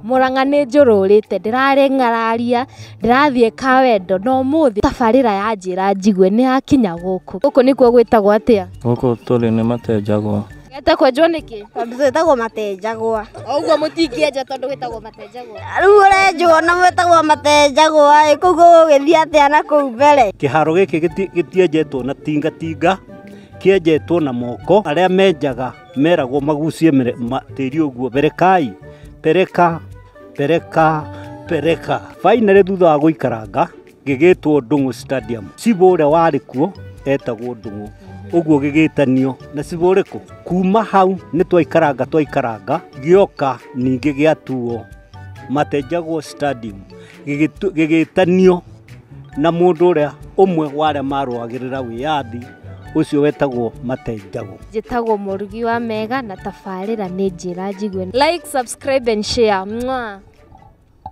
Murang'a nĩ njũrũrĩte, ndĩrarĩ ng'araria, ndĩrathiĩ Kawendo, na ũmũthĩ tabarĩra ya Njĩra Njigue nĩ yakinya gũkũ. Gũkũ nĩkuo gwĩtagwo atĩa? Gũkũ tũrĩ nĩ Matenjagwa. Gete kwenjwo nĩkĩ? Tondũ twĩtagwo Matenjagwa. O ũguo mũtingĩenja tondũ gwĩtagwo Matenjagwa. Rĩu ũrenjwo na mwĩtagwo Matenjagwa ĩ, kũu gũgũgĩthiĩ atĩa na kũu mbere? Kĩharo gĩkĩ gĩtienjetwo na tingatinga, kĩenjetwo na moko. Arĩa menjaga meragwo magucie tĩri ũguo, berekai, pereka, pereka, pereka. Finally thutha wa gũikaranga gĩgĩtwo Ndung'u Stadium. Cibũ ũrĩa warĩ kuo etagwo Ndung'u, ũguo gĩgĩtanio na cibũ ũrĩkũ. Kuma hau nĩ twaikaranga twaikaranga, gĩoka ningĩ gĩatuo Matenjagwo Stadium, gĩgĩtanio na mũndũ ũrĩa ũmwe wa arĩa marũagĩrĩra wĩyathi ũcio wetagwo Matenjagwo. Njĩtagwo Mũrugi wa Mega na tabarĩra nĩ Njĩra Njigue. Like, subscribe and share. Mwah.